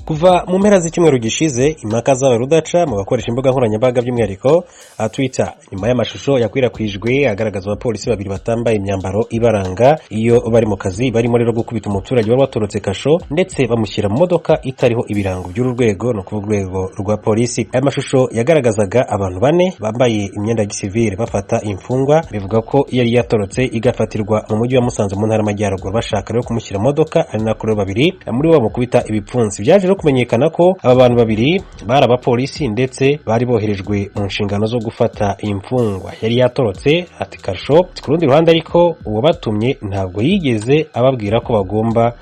Kuva mu mpera z'icyumweru gishize, impaka zabaye urudaca mu bakoresha imbuga nkoranyambaga, by'umwihariko Twitter, nyuma y'amashusho yakwirakwijwe agaragaza abapolisi babiri batambaye imyambaro ibaranga iyo bari mu kazi, barimo rero gukubita umuturage wari watorotse kasho, ndetse bamushyira mu modoka itariho ibirango by'uru rwego, ni ukuvuga urwego rwa polisi. Aya mashusho yagaragazaga abantu bane bambaye imyenda ya gisivile bafata imfungwa, bivuga ko yari yatorotse igafatirwa mu mujyi wa Musanze mu ntara y'Amajyaruguru, bashaka rero kumushyira mu modoka, ari nako rero babiri muri bo bamukubita ibipfunsi. Byaje rero kumenyekana ko aba bantu babiri bari abapolisi, ndetse bari boherejwe mu nshingano zo gufata imfungwa yari yatorotse ati kasho. Ku rundi ruhande ariko, uwabatumye ntabwo yigeze ababwira ko bagomba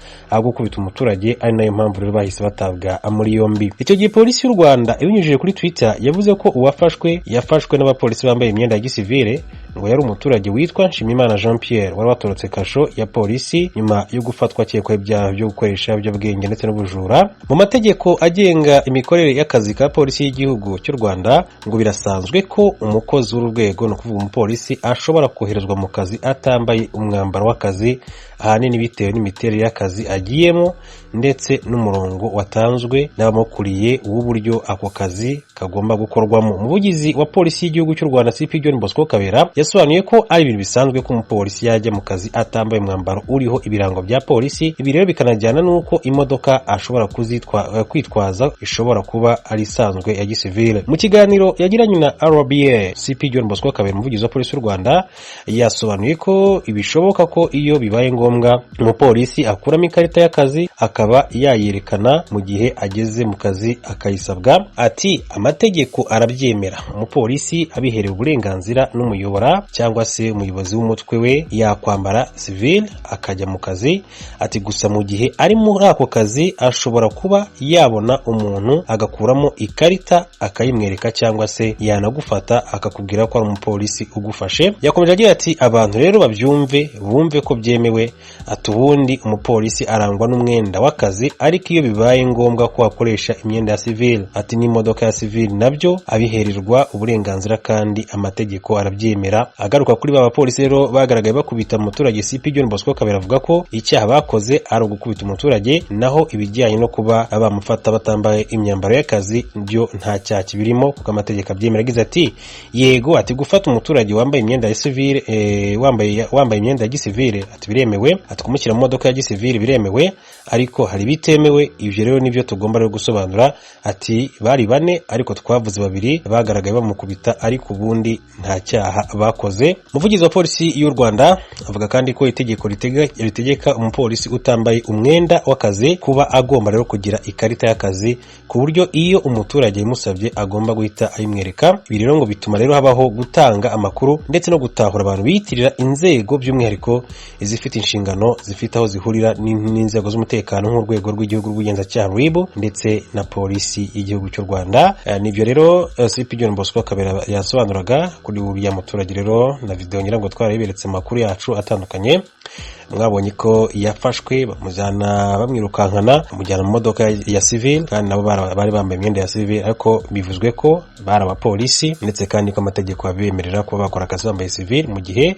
gukubita umuturage, ari nayo mpamvu rero bahise batabwa muri yombi. Icyo gihe Polisi y'u Rwanda ibinyujije kuri Twitter yavuze ko uwafashwe yafashwe n'abapolisi bambaye imyenda ya gisivile, ngo yari umuturage witwa Nshimiyimana Jean Pierre wari watorotse kasho ya polisi nyuma yo gufatwa akekwaho ibyaha byo gukoresha ibiyobyabwenge ndetse n'ubujura. Mu mategeko agenga imikorere y'akazi ka Polisi y'Igihugu cy'u Rwanda, ngo birasanzwe ko umukozi w'uru rwego, ni ukuvuga umupolisi, ashobora koherezwa mu kazi atambaye umwambaro w'akazi, ahanini bitewe n'imiterere y'akazi agiyemo ndetse n'umurongo watanzwe n'abamukuriye w'uburyo ako kazi kagomba gukorwamo. Umuvugizi wa Polisi y'Igihugu cy'u Rwanda, CP John Bosco Kabera, yasobanuye ko ari ibintu bisanzwe ko umupolisi yajya mu kazi atambaye umwambaro uriho ibirango bya polisi. Ibi rero bikanajyana n'uko imodoka ashobora kuzitwa kwitwaza ishobora kuba ari isanzwe ya gisivile. Mu kiganiro yagiranye na RBA, CP John Bosco Kabera, umuvugizi wa Polisi y'u Rwanda, yasobanuye ko ibishoboka ko iyo bibaye ngombwa umupolisi akuramo ikarita y'akazi akaba yayerekana mu gihe ageze mu kazi akayisabwa. Ati: "Amategeko arabyemera, umupolisi abiherewe uburenganzira n'umuyobora cyangwa se umuyobozi w'umutwe we yakwambara civil akajya mu kazi." Ati: "Gusa mu gihe ari muri ako kazi ashobora kuba yabona umuntu agakuramo ikarita akayimwereka, cyangwa se yanagufata akakubwira ko ari umupolisi ugufashe." Yakomeje agira ati: "Abantu rero babyumve, bumve ko byemewe." Ati: "Ubundi umupolisi arangwa n'umwenda w'akazi, ariko iyo bibaye ngombwa ko akoresha imyenda ya civil," ati, "n'imodoka ya civil, nabyo abihererwa uburenganzira kandi amategeko arabyemera." Agaruka kuri ba bapolisi rero bagaragaye bakubita umuturage, CP John Bosco Kabera avuga ko icyaha bakoze ari ugukubita umuturage, naho ibijyanye no kuba bamufata batambaye imyambaro y'akazi byo nta cyaha kibirimo kuko amategeko abyemera. Agize ati: "Yego," ati, "gufata umuturage wambaye imyenda ya civil, wambaye imyenda ya gisivile," ati, "biremewe," ati, "kumushyira mu modoka ya gisivile biremewe, ariko hari ibitemewe." Ibyo rero nibyo tugomba rero gusobanura. Ati: "Bari bane, ariko twavuze babiri bagaragaye bamukubita, ariko ubundi nta cyaha bakoze." Umuvugizi wa Polisi y'u Rwanda avuga kandi ko itegeko ritegeka umupolisi utambaye umwenda w'akazi kuba agomba rero kugira ikarita y'akazi, ku buryo iyo umuturage yamusabye agomba guhita ayimwereka. Ibi rero ngo bituma rero habaho gutanga amakuru ndetse no gutahura abantu biyitirira inzego, by'umwihariko izifite inshingano zifite aho zihurira n'inzego z'umutekano, nk'Urwego rw'Igihugu rw'Ubugenzacyaha RIB ndetse na Polisi y'Igihugu cy'u Rwanda. Nibyo rero CP John Bosco Kabera yasobanuraga kuri uriya muturage. Rero na video ngira ngo twarayiberetse mu makuru yacu atandukanye, mwabonye ko yafashwe bamujyana, bamwirukankana bamujyana mu modoka ya civil, kandi nabo bari bambaye imyenda ya civil, ariko bivuzwe ko bari abapolisi, ndetse kandi ko amategeko abemerera kuba bakora akazi bambaye civil mu gihe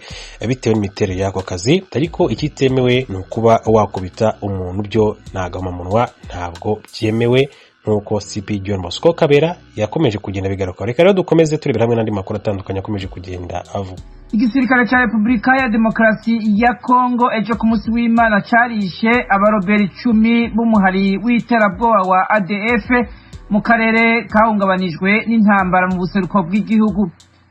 bitewe n'imiterere y'ako kazi. Ariko ikitemewe ni ukuba wakubita umuntu, byo ni agahomamunwa, ntabwo byemewe, nk'uko CP John Bosco Kabera yakomeje kugenda bigaruka. Reka rero dukomeze turebera hamwe n'andi makuru atandukanye akomeje kugenda avuga. Igisirikare cya Repubulika ya Demokarasi ya Kongo ejo ku munsi w'Imana carishe abaroberi 10 b'umuhari w'iterabwoba wa ADF mu karere kahungabanijwe n'intambara mu buseruko bw'igihugu.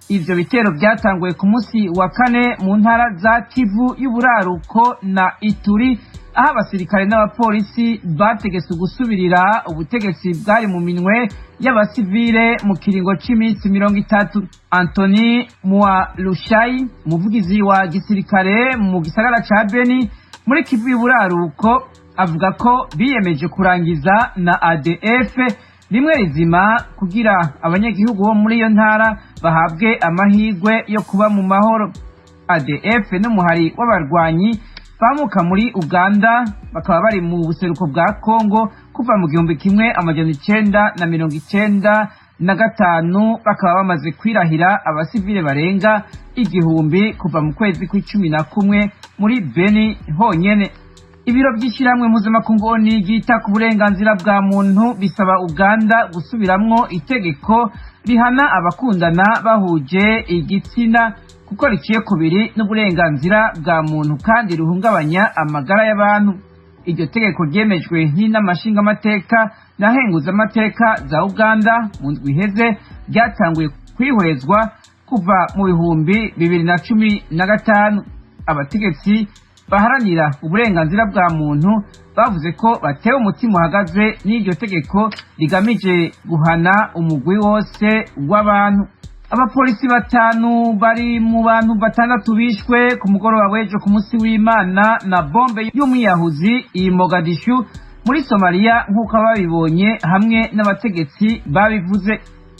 Ivyo bitero byatanguye ku munsi wa kane mu ntara za Kivu y'Uburaruko na Ituri, aho abasirikare n'abapolisi bategetswe gusubirira ubutegetsi bwari mu minwe y'abasivile mu kiringo c'iminsi 30. Antony Mualushayi, umuvugizi wa gisirikare mu gisagara ca Beni muri Kivu y'Uburaruko, avuga ko biyemeje kurangiza na ADF rimwe rizima kugira abanyagihugu bo muri iyo ntara bahabwe amahirwe yo kuba mu mahoro. ADF n'umuhari w'abarwanyi bamuka muri Uganda, bakaba bari mu buseruko bwa Kongo kuva mu 1995, bakaba bamaze kwirahira abasivile barenga 1000 kuva mu kwezi kw'icumi na kumwe muri Beni honyene. Ibiro by'ishyirahamwe mpuzamakungu ONU ryita ku burenganzira bwa muntu bisaba Uganda gusubiramwo itegeko rihana abakundana bahuje igitsina kuko riciye kubiri n'uburenganzira bwa muntu kandi ruhungabanya amagara y'abantu. Iryo tegeko ryemejwe n'inama nshingamateka na nkenguzamateka za Uganda mu ndwi iheze, ryatanguye kwihwezwa kuva mu 2015. Abategetsi baharanira uburenganzira bwa muntu bavuze ko batewe umutima uhagaze n'iryo tegeko rigamije guhana umugwi wose w'abantu. Abapolisi 5 bari mu bantu 6 bishwe ku mugoroba w'ejo ku munsi w'Imana na bombe y'umwiyahuzi i Mogadishu muri Somalia, nk'uko ababibonye hamwe n'abategetsi babivuze.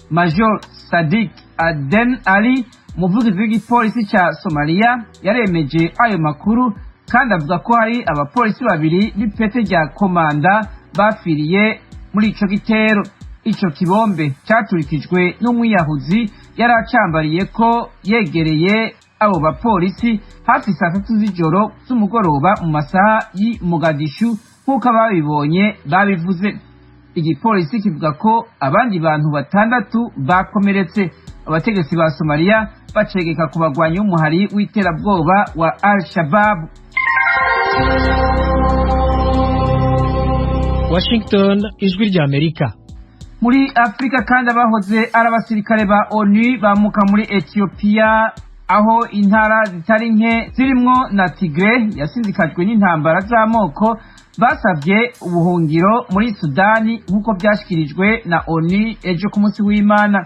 Major Sadiq Aden Ali, umuvugizi w'igipolisi ca Somalia, yaremeje ayo makuru kandi avuga ko hari abapolisi 2 b'ipete rya komanda bafiriye muri ico gitero. Ico kibombe caturikijwe n'umwiyahuzi yari acambariye ko yegereye abo bapolisi hafi saa 3 z'ijoro z'umugoroba mu masaha y'i Mogadishu, nk'uko ababibonye babivuze. Igipolisi kivuga ko abandi bantu 6 bakomeretse. Abategetsi ba Somalia bacegeka ku bagwanyi b'umuhari w'iterabwoba wa Al-Shabaab. Washington, Ijwi rya Amerika. Muri Afrika kandi, abahoze ari abasirikare ba ONU bamuka muri Ethiopia, aho intara zitari nke zirimwo na Tigray yasinzikajwe n'intambara z'amoko, basabye ubuhungiro muri Sudani, nk'uko byashikirijwe na ONU ejo ku munsi w'Imana.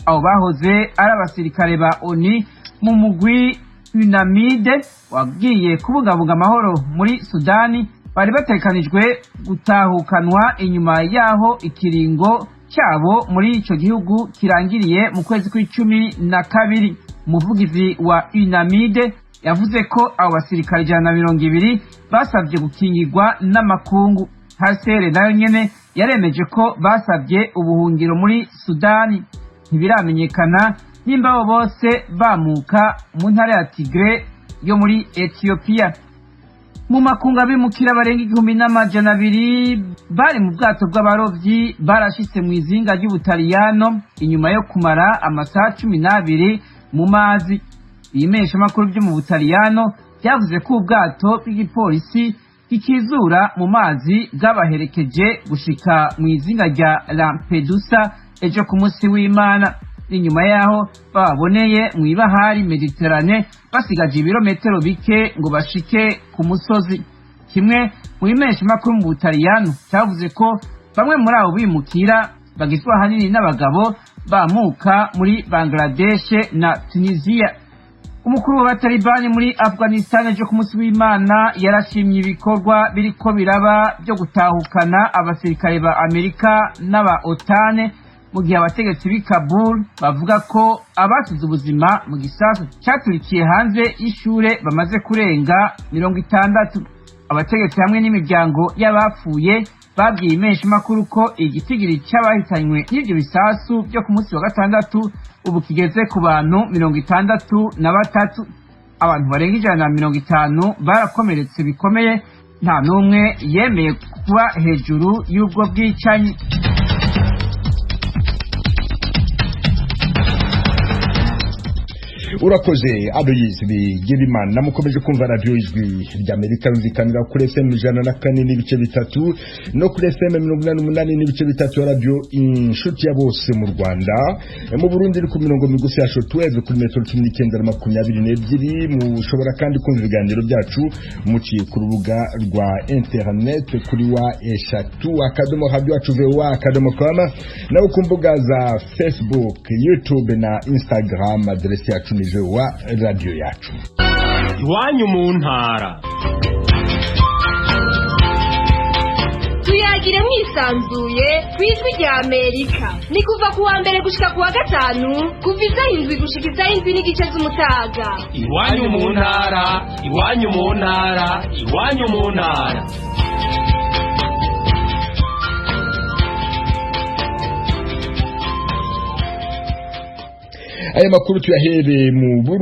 Abo bahoze ari abasirikare ba ONU mu mugwi UNAMID wagiye kubungabunga amahoro muri Sudani bari batekanijwe gutahukanwa inyuma yaho ikiringo cyabo muri ico gihugu kirangiriye mu kwezi kw'12. Umuvugizi wa UNAMID yavuze ko abo basirikare 120 basabye gukingirwa n'amakungu. HCR nayo nyene yaremeje ko basabye ubuhungiro muri Sudani. Ntibiramenyekana nimba abo bose bamuka mu ntara ya Tigray yo muri Ethiopia. Mu makungu, abimukira barenga 1200 bari mu bwato bw'abarovyi barashitse mu izinga ry'Ubutaliyano inyuma yo kumara amasaha 12 mu mazi. Ibimenyeshamakuru byo mu Butaliyano byavuze ko ubwato bw'igipolisi kikizura mu mazi bwabaherekeje gushika mu izinga rya Lampedusa ejo ku munsi w'Imana. Inyuma yaho baboneye mu ibahari Mediterane basigaje ibirometero bike ngo bashike ku musozi. Kimwe mu bimenyeshamakuru mu Butaliyano cyavuze ko bamwe muri abo bimukira bagizwe ahanini n'abagabo bamuka muri Bangladesh na Tunisia. Umukuru w'abatalibani muri Afghanistan ejo ku munsi w'Imana yarashimye ibikorwa biriko biraba byo gutahukana abasirikare ba Amerika n'aba OTAN, mu gihe abategetsi b'i Kabul bavuga ko abasize ubuzima mu gisasu cyaturikiye hanze y'ishure bamaze kurenga 60. Abategetsi hamwe n'imiryango y'abapfuye babwiye impeshamakuru ko igitigiri cy'abahitanywe n'ibyo bisasu byo ku munsi wa gatandatu ubu kigeze ku bantu 63. Abantu barenga 150 barakomeretse bikomeye, nta n'umwe yemeye kuba hejuru y'ubwo bwicanyi. Urakoze Aloyizi Bigirimana. Mukomeje kumva radiyo Ijwi ry'Amerika yumvikanira kuri FM 104.3 no kuri FM 88.3 ya radiyo Inshuti ya Bose mu Rwanda. Mu Burundi iri ku mirongo migufi ya shortwave kuri metero 19 na 22. Mushobora kandi kumva ibiganiro byacu muciye ku rubuga rwa internet kuri www.radioyacuvoa.com, naho ku mbuga za Facebook, YouTube na Instagram aderesi yacu ni wa radiyo yacu. Iwanyu mu ntara. Tuyagire mwisanzuye ku Ijwi rya Amerika. Ni kuva ku wa mbere gushika ku wa gatanu, kuva isaha 7 gushika isaha 7:30 z'umutaga. Iwanyu mu ntara, iwanyu mu ntara, iwanyu mu ntara. Aya makuru tuyahereye mu Burundi.